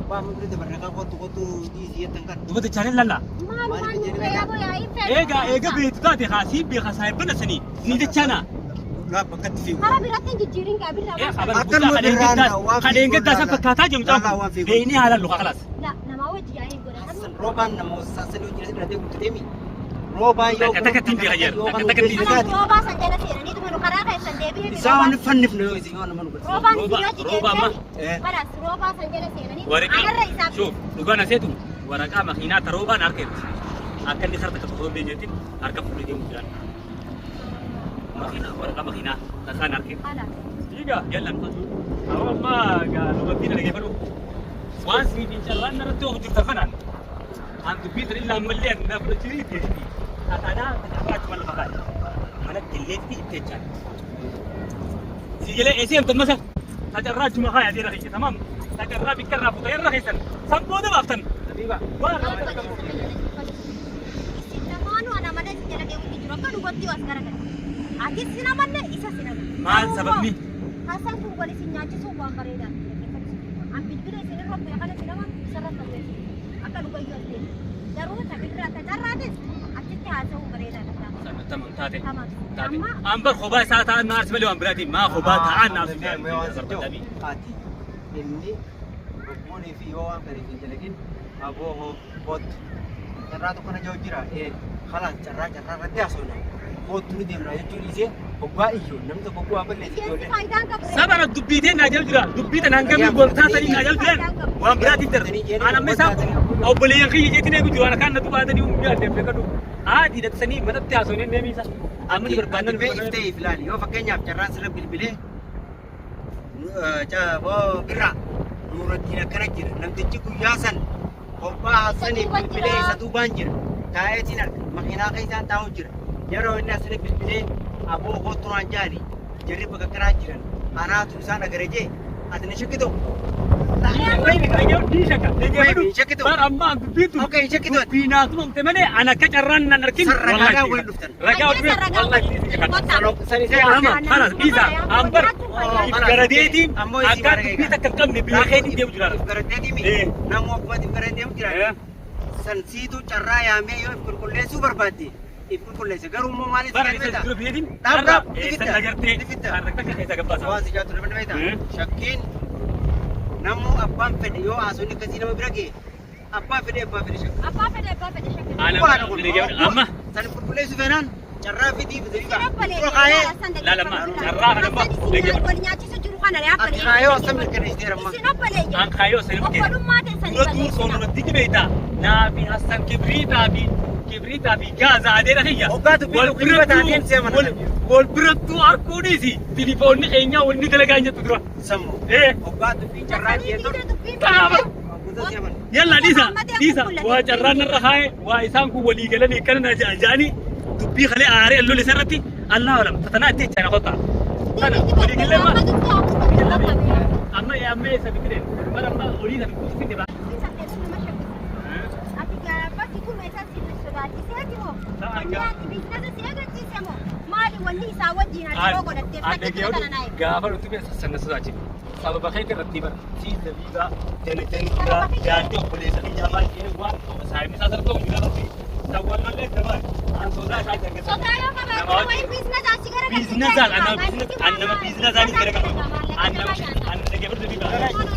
Abbaa murtii dabarra kottu kottu dhiisii jettan kan. Dubbata chaanel lalla. Maalumaan nu fayyadu yaa'ii fedhu. Eega eega beektu taate haasii beeka saayibana sanii ni jechaana. Laa bakkatti fiigu. Karaa biraatti hin jijjiirin gaa birraa Ee waan habar Akka guddaa nu kan irraan eeggaddaa waan kan fiigu eeggaddaa san irraa fakkaataa jiru laa mucaan waan kun. fiigu. Beeknee haalaan luka kalaas. La namaa wajji yaa'ii godhatan. Roobaan nama sassabii hojii dhalatee guddatee mi? Roobaan yoo Takka takkatti hin beeka jedhu. yoo Takka kan takkatti hin hojjetu Kanaaf taate. roobaa san jala seenanii dhuma nu karaa keessan deebi'ee Isaa waan fannifne yoo isin yoo nama nu godhe. Roobaan Rooba- isin yoo rooba amma. deebi'ee kalaas roobaa san jala seenanii Waraqaa anarra isaaf Shuf dhugaan aseetu waraqaa makiinaa taroobaan harka irti. Akka inni sarara tokko osoo hin harka fuudhee deemu jiraan. Makiinaa waraqaa makiinaa tasaan harka irti. kalaas. Diiga yallan fatu. Awwa ammaa gaa dubartiin dhaggeeffadhu. Waan siif hin carraan irratti of jirtan kanaan. An dubbii tan illaa ammallee an na fudhachuu itti. Tatanaa tatarraa achuma lafa kaa'e. Mana qilleetti itti jechaan. Si galee eessi hamtan masa. Tacarraa achuma kaa'e adeera keessa tamaam. Tacarraa bikka irraa fuutee irra keessan. San booda baaftan. Habiba. Waan Isin lamaanuu ana malee isin jala deemuutti jiru akka dhugatti as garagala. Atis sin amanne isa sin amanne. Maal sababni? Haasaan kun wal isin nyaachisuuf waan bareedaa. An bilbila isin irra bu'e kana sin amantu isarra ta'u akka dhugayyuu as deemu. Garuu tabirraa tacarraatis achitti haasa'uun bareedaa dha. Tamam taate. Tamam. Taate. Amma An bar kophaa isaa ta'an na arsi malee waan biraatiin maa kophaa ta'an na arsi Mee waan si malee. Ati inni lubbuunii fi yoo waan fedhe hin dalagin aboo hoo kottu. Carraa tokko na jiru jira. Ee kalaas carraa carraa irratti haasofna. Kottu ni deemna jechuun dhiisee hoggaa iyyuu namni tokko bu'aa balleessi Ijeensi ijoollee. faayidaan qabu. Sabara dubbiiteen naa jala jira. Dubbii tanaan gamii wal taatanii naa jala jiran waan biraatiin darbe. An amma isaan kun obboleeyyan kiyya jeetiin eegu jiru. Ana kaan na dubaatanii humni adda beekadhu. Haadhi dhaqsanii manatti haasofnee neemii isaa. Amma ni barbaannan. Ati mee iftee ilaali yoo fakkeenyaaf carraan sirra bilbilee birraa nuurattiin akkana jira namtichi guyyaa san hobbaa hassanii bilbilee isa duubaan jira taa'eetiin arga makiinaa keessaan taa'u jira yeroo inni asirra bilbilee aboo kottu naan jaali jarri bakka kanaa jiran anaatu isaan agare jee ati ni shakkitu. Bar amma an dubbiin tun Okay, shakkitu. dubbii naa tumamte malee an akka carraan nan arkin. San ragaadhaan waliin dhuftan. Ragaa waliin wallahi. San isa Ama halas dhiisa an bar garadeetiin akka dubbii takka hin qabne biyya keetiin deemu jiraata. Garadeetii Eh. namuu akkuma garadee deemu jiraata. San siitu carraa yaamee yoo if qulqulleessuu barbaadde if qulqulleesse garuu immoo maaliif Bara si isa beekta? dura biyyaatiin Dhaab dhaab eessan agartee kan takka keessa gabbaasa. Waan si jaatu nama beekta. Eh. Shakkiin namuu abbaan fedhe yoo haasofni akkasii nama bira ga'e abbaan fedhe abbaa fedhe shakka. Abbaa fedhe abbaa fedhe shakkii. Ana Waan kun amma san qulqulleessuu feenaan carraa fidii fidii Isin obboleeyyan dura kaayee Laalama, carraa kana amma wal nyaachisu jiru kana yaa ati kaayoo asam mirkaneessiteera amma. Isin obboleeyyan. an kaayoo sanii bukkee. Obbolummaa teessanii Dura dursoo duratti beekta. Naafi Hassan Kibriitaa fi Kibriitaa fi Gaazaa adeera kiyya. Hoggaa dubbii Wal kibiriita taateen si amana. Wal birattuu arguunis tilifoonni keenyaa wanni dalagaa hin jettu dura. Sammuu. Eh Hoggaa dubbii carraa dhiyeessuun guutuu si amana. yalla dhiisa dhiisa waa carraan narra kaa'e waa isaan kun walii galanii akkana na ja'anii dubbii kalee aaree lole isarratti Allah alam tatanaa itti jechaa na kottaa. Kana walii galee ma amma amma eessa bitire bara amma olii sana guutuu fide baa. Gaafa nuti sanna sodaachifne sababa keetti irratti bara sii zabiibaa jala jala daandii obboleessa kiyyaa maal jee waan saayimni isaa sarara ta'u jira rabbi sawwannollee dabaa an sodaa isaa jangasa. Biizinasaan an nama biizinasaanis gara qaba. An nama an dhaggeeffatu zabiibaa.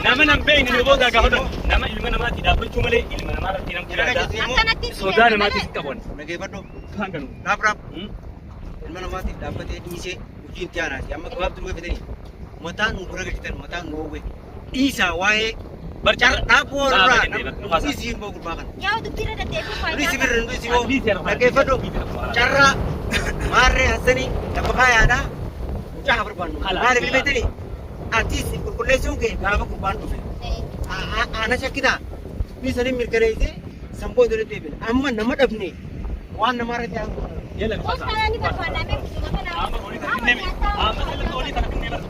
Nama nan beekne nu booda gaafa nama ilma namaatti dhaabbachuu malee ilma namaa irratti namni yaada. Sodaa namaatiif qaban. Dhageeffadhu. Kaan kanu. Raap raap. Ilma namaatiif dhaabbatee dhiisee hojii itti aanaati. Amma gabaabtuu dhufe fidanii mataan nu bira galchitan mataan nu oowwe. Dhiisaa waa'ee dhaabboo warraa dhiisii hin gurbaa kana. Dhiisii birra dhiisii boo. Dhageeffadhu. Carraa maarree hassanii lafa kaayaadhaa mucaa haa barbaannu. Maaliif ilma ittiin atiis qulqulleessuun kee gaafa gurbaan dhufe. Ana shakkitaa dubbii sanii mirkaneessee san booda deebina. Amma nama dhabne waan namaa irratti haasofnu. Yalla nu kaasaa. Amma olii kana finnee mi? Amma sirriitti olii kana finnee bara.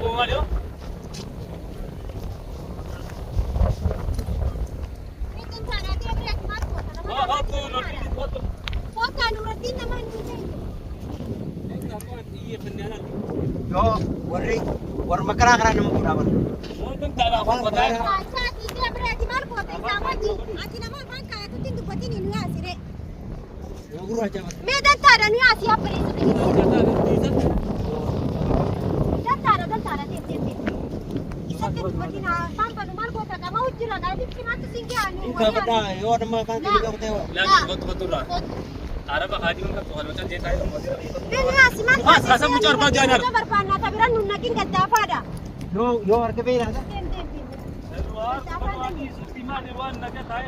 Dhaaboo maali yoo? Waa hotu nurtiin hotu. Kottaa Nuraddiin nama hin ta'e. Yoo warri warra karaa karaa nama fuudhaa bara. Mootum taabaa kun qotaa. Isaatii biraati maal goota isaa wajjin ati nama afaan kaayatutti hin dubbatin nu yaasire. Nama gurraacha bara. Mee dantaadha nu yaasi abbareessa Dantaadha dantaadha deem deem deem. Isatti dubbatin afaan banu maal goota qama hojjira qaalitti maaltu siin gahaa nu Gaafadhaa yoo nama afaan keenya beeku ta'e waa. Laakiin kottu kottu irraa. Araba haadhi kun qabdu kan jee taa'ee Mee nu yaasi maal Mukaas kaasa mucaa arbaa jaanaa. barbaannaa tabiran nun naqin gaddaafaadha. Yoo yoo harka beelaa Deem deem deem.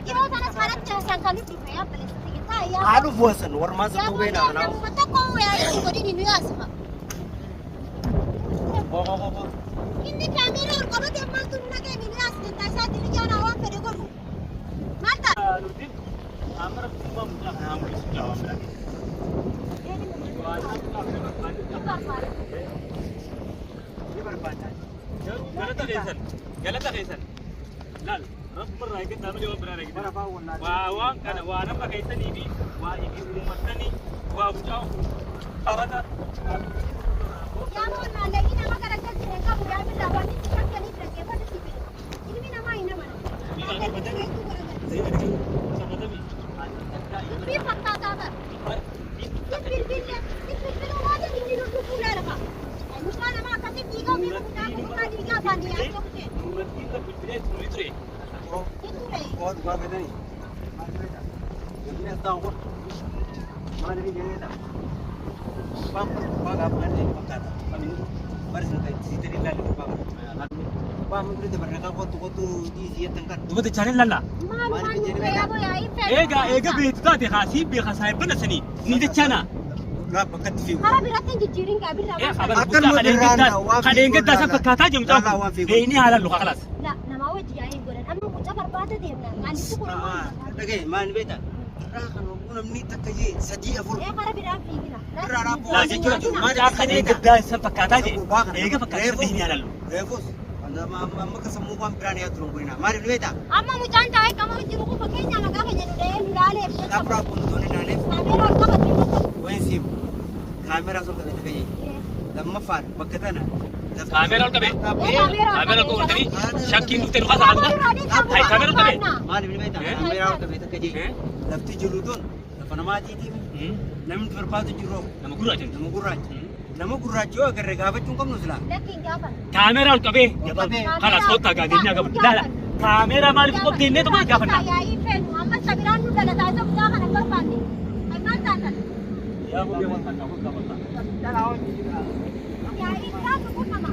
Yeroo kanas kanatti haasaan kan nuti dhufe abbareessa taa'e yaa. Haadhu bu'asan warmaa Yaa sassuu beelaa kanaaf. namuma tokko yaa'ii godhin nu yaasima. Inni kaameeraa ol qabate maaltu nu dhageenye nu yaasne taayisaatti ni jaanaa waan fedhe godhu. Maal ta'a? Ni barbaadaa. Galata keessan laal rabbumarraa eeggadhaa malee waan biraa Bara eeggadhaa. afaan wallaalaa. Waa waan kana waa nama keessanii fi waa ifi uummatanii waa mucaa qabata. Yaa moonnaa lagi nama garagalchine qabu yaa billaa waan itti shakkaniif dhaggeeffatu si fide. Ilmi namaa hin amanu. Dubbii fakkaataa bara. Bilbillee bilbiluu waan inni nu dhufuu laalafa. Mucaa namaa akkasitti dhiigaa ofii mucaa kunuunaa dhiigaa afaan dhiyaachuu kutee. Ni ture. Koo dhugaa fedhanii. Maal beektaa? Namni as taa'u kun maal inni jedhee Abbaan kun gurbaa gaafa kan inni fakkaata. Bari sun ta'e siitanii ilaalle gurbaa kana. Abbaan mun dura dabarra kottu kottu dhiisii jettan kan. Dubbata chaanel lalla. Maalumaan nu fayaa boyaa'ii fedhu. Eega eega beektu taate haasii beeka saayibana sanii ni jechaana. Laa bakkatti fiigu. Karaa biratti hin jijjiirin gaa birraa Ee waan habar Akka guddaa nu kan irraan waan eeggaddaa fiigu san fakkaataa jiru mucaan Lallaa kun waan fiigu. beekni haalaan luka kalaas. La namaa wajji yaa'ii godhan amma mucaa barbaada deemna qaallichi kun Dhagaye maal beektaa? Irraa kan oguu namni takka jee sadii afur. ee karaa biraan fiigina. Irraa raaboo. Laa jechuudha mucaa kan eeggaddaa san fakkaataa jee eega fakkaataa beekni haalaan luka. Reefus amma akka sammuu waan biraan yaadu hin godhina. Maaliif ni beektaa? Amma mucaan taa'ee qama hojii kun fakkeenya maqaa keenya nu dhahee nu laaleef jecha. Dhaabraa kun osoo hin ilaaleef Kaameeraa ol qabate jecha. wayin siimu. Kaameeraa sun qabate fayyee. Lammaffaan bakka tana. Kaameeraa ol qabee. Kaameeraa ol qabatanii shakkiin dhuftee dhukaa sana dhugaa. Hai kaameeraa ol qabee. Maaliif ni beektaa? Kaameeraa ol qabee takka jee. Lafti jiru tun lafa namaatiitiif namni barbaadu jiru Nama gurraacha. nama gurraacha. Nama gurraacha yoo agarre gaafachuu hin qabnu silaa. Lakkiin gaafa. Kaameeraa ol qabee. Ol qabee. Kalaas kottaa gaa deemnee gaafadhu. Laala kaameeraa maaliif qopheennee tokko gaafanna. Yaa'ii feenu amma sabiraan nu dhalataa isa mucaa kana hin barbaanne. Ai maal taatan? Yaa'ii biraatu kun nama.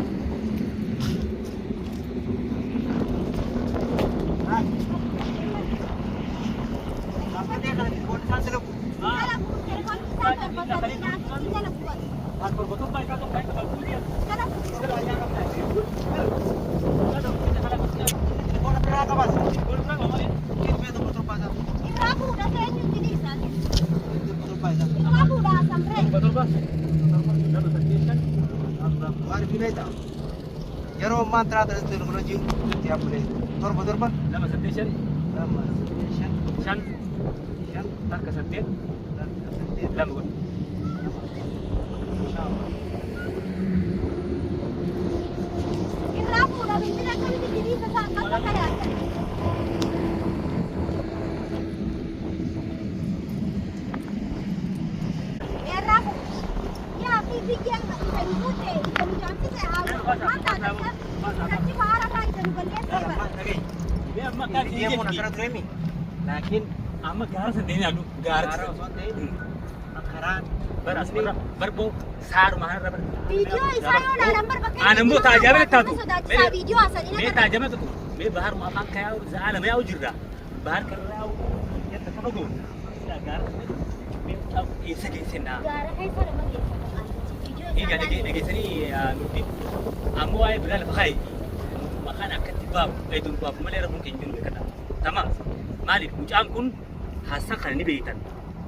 Dhaabbatee kana telefoon isaan dalagu. Kala telefoon isaa torba jala bu'an. Kala Telefoon biraa qabas. Ilmee tokko torbaa isaa. irraa fuudha seenyu inni isaati. Tokko torbaa isaa. Irraa fuudha asamree. Maaliif ni beektaa? Yeroo ammaan tanaa tanatti teekinooloojiin itti yaabule torba torba 2 8 5 lama saddeet shan 5 shan takka 8 takka saddeet 2 godhu. Irraa fuudha bilbila akkamitti diriirsa isaa akka kayaatan. Irraa fuudha. Yaa fi biyyaan isa nu buute isa nu jaamsise haa maal taatan achi baara irraa isa nu balleessee bara. Mee amma akka ati Deemuun akkana jetti. tureemi. Laakiin Amma gaara san deemee halluu gaara. gaara osoo hin ta'in karaan Bara as bara barboo saaruma kanarra bara. Viidiyoo isaa yoo ilaalan bar bakka Aan immoo taajaabe taatu. Sodaachisaa viidiyoo haasanii Mee taajaabe taatu. Mee baharuma afaan kayaa za'a lama yaa'u jirra. Bahar karra yaa'u yadda kama goon. Gaara mee eessa geessennaa? Gaara keessa nama geessa. Viidiyoo isaa Egaa dhageessanii nuti ammoo waa'ee biraa lafa kaayi. Maqaan akkatti baafu eeduun baafu malee rakkoon keenya jiru beekadha. Tamaam. Maaliif mucaan kun haasaa kana ni beektan.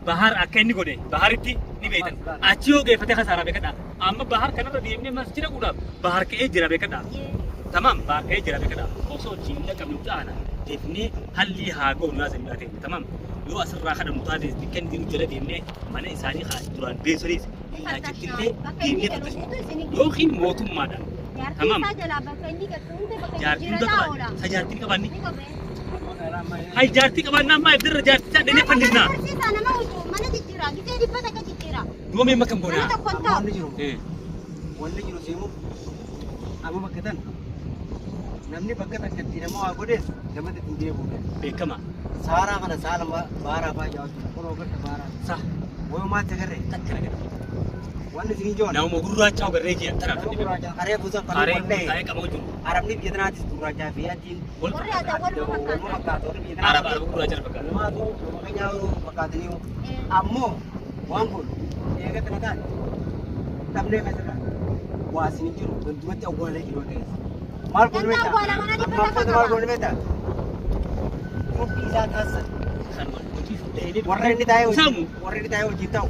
Bahar akka inni godhe baharitti ni beektan. Achi yoo geeffatee kasaaraa beekadha. Amma bahar kanarra deemnee masjida godhaaf bahar ka'ee jira beekadha. Tamam bahar ka'ee jira beekadha. Osoo jiilla qabnu ta'ana deemnee halli haa goonu naa sanii ta'e tamam. Yoo asirraa kadhannu taate bakka inni jiru jala deemnee mana isaanii haa duraan beeksisaniis achitti illee deemnee fattashu. Yookiin mootummaadhaan. Jaartii isaa jalaa bakka inni galtu hunda bakka Jaartii hunda jijjiirataa oola. qabaanne. Sa jaartii qabaanne. Ni qabee. Hay jaartii qabaannaa ammaa irra jaartii isaa dhanii fannifnaa. Barsiisaa nama hojii mana jijjiiraa gisee dhibba takka jijjiiraa. Doomee makkan Mana goonaa. tokko hin taa'u. Wanni jiru wanni jiru seemu amma bakka tan namni bakka takkatti nama waa godhees namatti ittiin deebi'u. Beekama. Saaraa kana saala baaraa fa'aa jaawatu kun ogarta baaraa. Sa Wayumaatti agarree takka na gadi. wanni isin ijoon. Nama gurraacha ogarree jiran tanaaf. Nama gurraacha qaree buusan Qaree kan wallee. taa'ee qaba jiru. Arabni biyya tanaatis gurraachaa fi adiin. Wal Warri aadaa waluma Waluma fakkaata. fakkaatu warri biyya tanaa. Araba araba gurraacha fakkaata. Namaatu nama keenyaa fakkaatanii ammoo waan kun eega tana taate dhabnee keessatti waa isin jiru gandumatti awwaalee jiru keessa. Maal goone Ganda beektaa? awwaala mana dhibba Ammaa takka booda maal qaba. goone beektaa? Gurbii isaa taasisan. Kan wal hojii fuudhee Warra inni taa'ee hojii Saamu. warra inni taa'ee hojii ta'u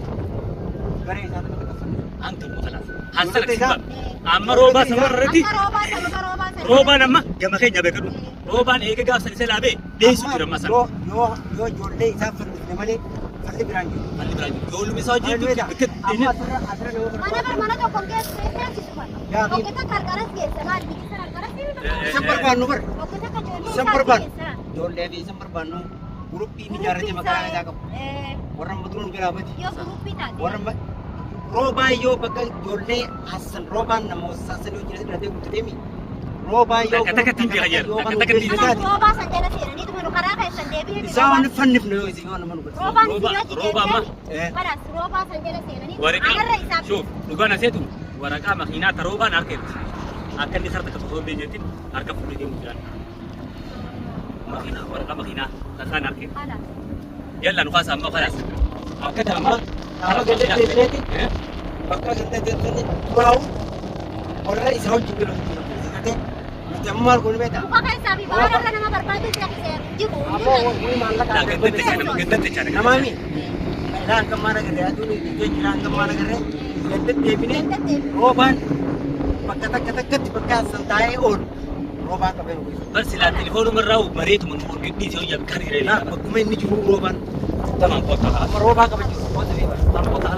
garee isaa tokko kaffaluu. Hanga immoo kalaas. Hansala kibbaa. Amma roobaa sama irratti Akka roobaa sababa roobaa sana. roobaan amma gama keenya beekadhu. Roobaan eega gaafsan isa laabee dheessu jira amma sana. Yoo yoo yoo ijoollee isaa fannifne malee falli biraan jiru. Falli biraan jiru. Ijoolluma isaa Maal hojii beektaa? bakka Amma asirra asirra nama Mana barbaadu. bar mana tokko hin geessu geessisu bara. Yaa Tokko takka qarqaras geessa maal biyyi sana qarqaras ni Isan barbaannu bar. Tokko takka ijoollee Isan isaa barbaannu. geessa. Ijoollee fi isan barbaannu guruppii ni ijaarrate maqaa isaa qabu. Warra amma duruun biraa bati. Yoo guruppii taate. Warra amma roobaa yoo bakka ijoollee Hassan roobaan nama Hassan yoo jira hidhatee guddatee mi. Roobaa yoo Takka takkatti hin jira jira. yoo Takka takkatti hin Kanaaf taate. roobaa san jala seenanii dhuma nu karaa keessan deebi'ee Isaa waan fannifne yoo isin yoo nama nu godhe. Roobaan Rooba- isin yoo rooba amma. jijjiirtee kalaas roobaa san jala seenanii Waraqaa. anarra isaaf Shuuf dhugaan aseetu waraqaa makiinaa ta roobaan harka irti. Akka inni sarara tokko osoo hin harka fuudhee deemu jiran. Makiinaa waraqaa makiinaa tasaan harka irti. kalaas. Yalla nu kaasa amma kalaas. Akka Amma amma ganda deebineeti bakka ganda deebinee turaa'u warra isa hojii bira hojii nuti amma maal goone beektaa? Muka keessaa fi baala nama barbaadu jira jiru. Ammoo wani maallaqa Gandatti chaana gandatti chaana. Namaami ilaa hanga maal agarree aduun ijoo jira hanga maal agarree ganda deebinee roobaan bakka takka takkatti bakka Hassan taa'ee oolu roobaan qabee nu geessu. Bar silaa telefoonuma irraa bareetuma nu orgidhiisee hojii akka hiriiree. Bakkuma inni jiru roobaan Tamam qotta. amma roobaa qabachiisu. Tamam qotta.